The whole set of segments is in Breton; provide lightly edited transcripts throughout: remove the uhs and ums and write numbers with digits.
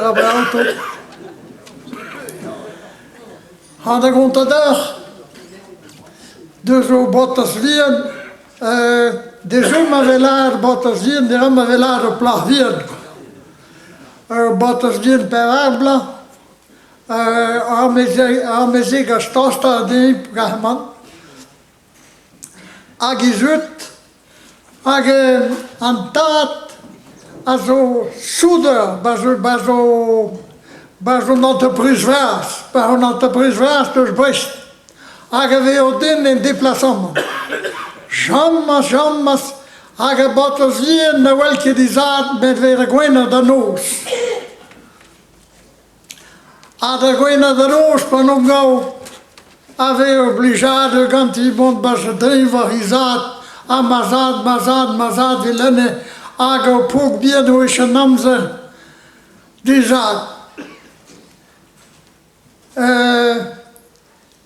a auto. Ha da gontañ deoc'h deus o botez vihan dezho ma vez lâret botez vihan dezho ma vez lâret ur plac'h vihan. Ur botez vihan pevar bloaz amezeg a tosta din bremañ. Hag he zud hag an tad a zo souder 'ba zo 'ba zo 'ba zo un entreprise vras 'ba un entreprise vras deus Brest hag a vezo den en deplasamant. James james hag a baotr vihan na wel ket he zad met 'vez da gwener da noz. Ha da gwener da noz pa 'n emgav a vez ur blijadur ganti mont 'barzh dreñv war he zad ha ma zad, ma zad, ma zad 'vel-henn hag ur paotr bihan wech an amzer d'he zad.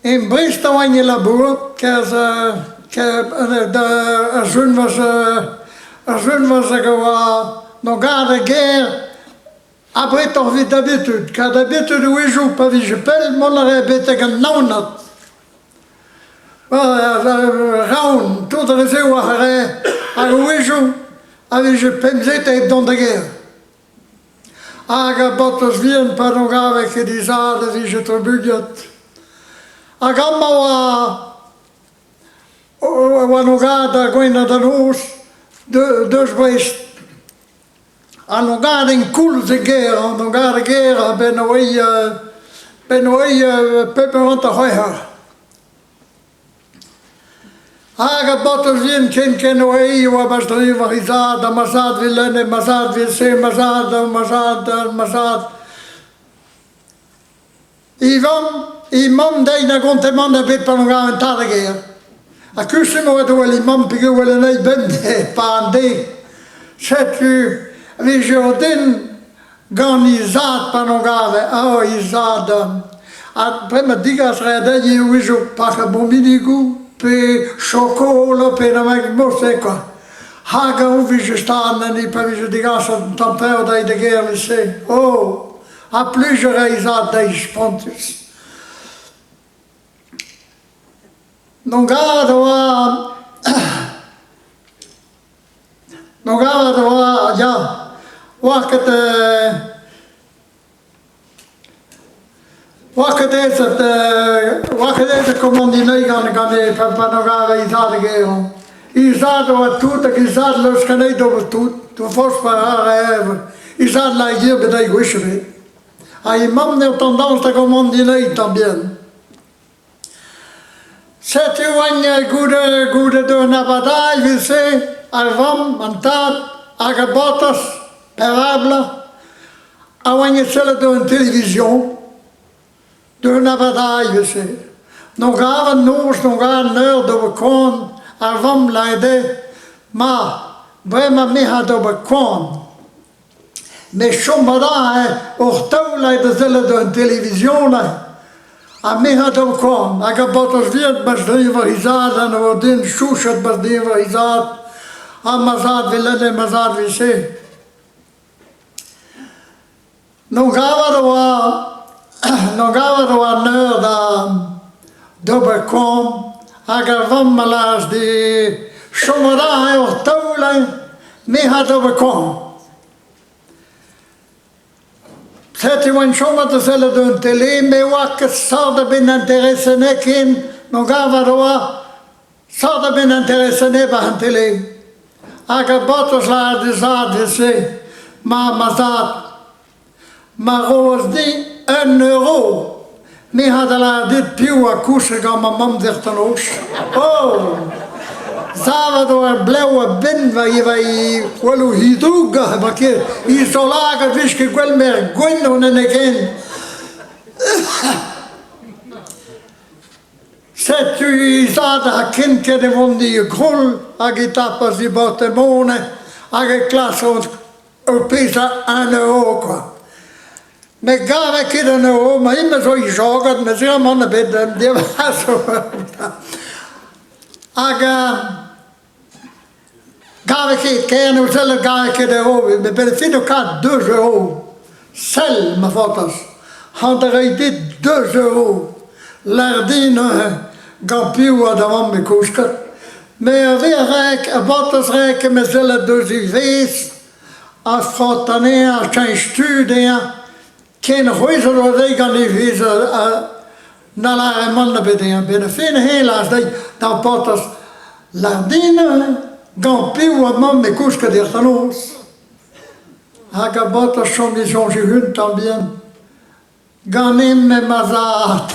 En Brest e oan e labourat kerzh ar jeunvaz ar jeunvaz hag a oa 'n gare gêr Abretoc'h evit dabetud, kar dabetud a-wezhioù pa vije pell mont a rae betek an Naoned. Raon, tout ar re-se oa a rae hag a-wezhioù a vije pemzek hep dont da gêr. Hag ar baotr vihan pa n'o gave ket he zad a vije trubuilhet. Hag amañ oa oa n'o gad da gwener da noz deus Brest. An ogadenn koulz e gêr, an ogadenn gêr a-benn oe 'benn oe pep 56 eur. Hag a baotr vihan ken ken oe e oa ma zri war he zad ha ma zad 'vel-henn, ma zad 'vel-se, ma zad, ma zad, ma zad. He vamm, he mamm dezhi na gonte mann ebet pa oa an tad a gêr. Ha kustum oa da wel he mamm peogwir anezhi bemdez pa an deiz. Setu e vije ur den gant he zad pa n'o gave. Ah, he zad. Ha bremañ degas a rae dezhi a-wezhioù pak bominigoù pe chokola pe nemet mod-se kwa. Hag a vije stad anezhi pa vije degaset un tamm traoù dezhi da gêr evel-se. Oh! Ha plij a ra he zad dezhi spontus. N'on gad oa n'on gad oa ya oa ket oa ket aezet oa ket aezet komandiñ anezhi gant gant he pa n'on gave he zad hag eñ. He zad oa tout hag he zad laosk anezhi d'ober tout, forzh pa ra He zad laer bet gwech ebet. Ha he mamm n'eo tandañs da gomandiñ anezhi tamm bihan. Setu oaint goude goude d'un abadailh evel-se, ar vamm, an tad hag ar baotr pevar bloaz a oaint e sellet ouzh an televizion d'un abadailh evel-se. N'o gav an noz, n'o gav an eur d'ober koan, ar vamm lâret dezhe, ma, bremañ me 'ha d'ober koan. Met chom a ra oc'h taol da sellet an televizion ha me a daou korn hag a baotr vihan ma zri war he zad ha vo den chouchet ma zri war he zad ha ma zad 'vel ma zad 'vel-se. N'o gavet oa n'o gavet oa an eur da d'ober koan hag ar vamm a lâras dit chom a ra oc'h taol hein, me 'ha d'ober koan. Setu oan chomet da sellet un tele, me oa ket sort a-benn intereset ken, n'o gavet oa sort a-benn intereset 'ba an tele. Hag ar baotr a lâras d'he zad evel-se, ma ma zad, ma roas din un euro, me 'ha da lâret dit piv a kouche gant ma mamm dec'h da noz. Oh! Savet oa ar blev a-benn war weloù he droug ma ket he zaoulagad 'vije ket gwell mer gwenn on en e gen. Setu he zad ha kenket e vont di groll hag e tapas he baotemone hag e klaskont ur pezh a un euro kwa. Ne gave ket un euro, ma hini a zo joget, ne zeu mann ebet Hag gave ket, ken o sellet gave ket euro, met benn fin o kaout 2 euro. Sell, ma faotr, c'hoant a ray dit deus euro. Lâr din neuze gant piv oa da vamm e kousket. Me a vez a-raok a baotr a-raok em eus sellet deus he vezh ha frot anezhañ ha cheñch tu dezhañ. Ken c'hwezhet oa dezhi gant he vezh na lâre mann ebet dezhañ. 'Benn ar fin eñ lâras dezhi d'ar paotr lâr din neuze gant piv oa mamm e kousket dec'h da noz. Hag a baotr a chom disoñj e-unan tamm bihan. Ganin-me ma zad.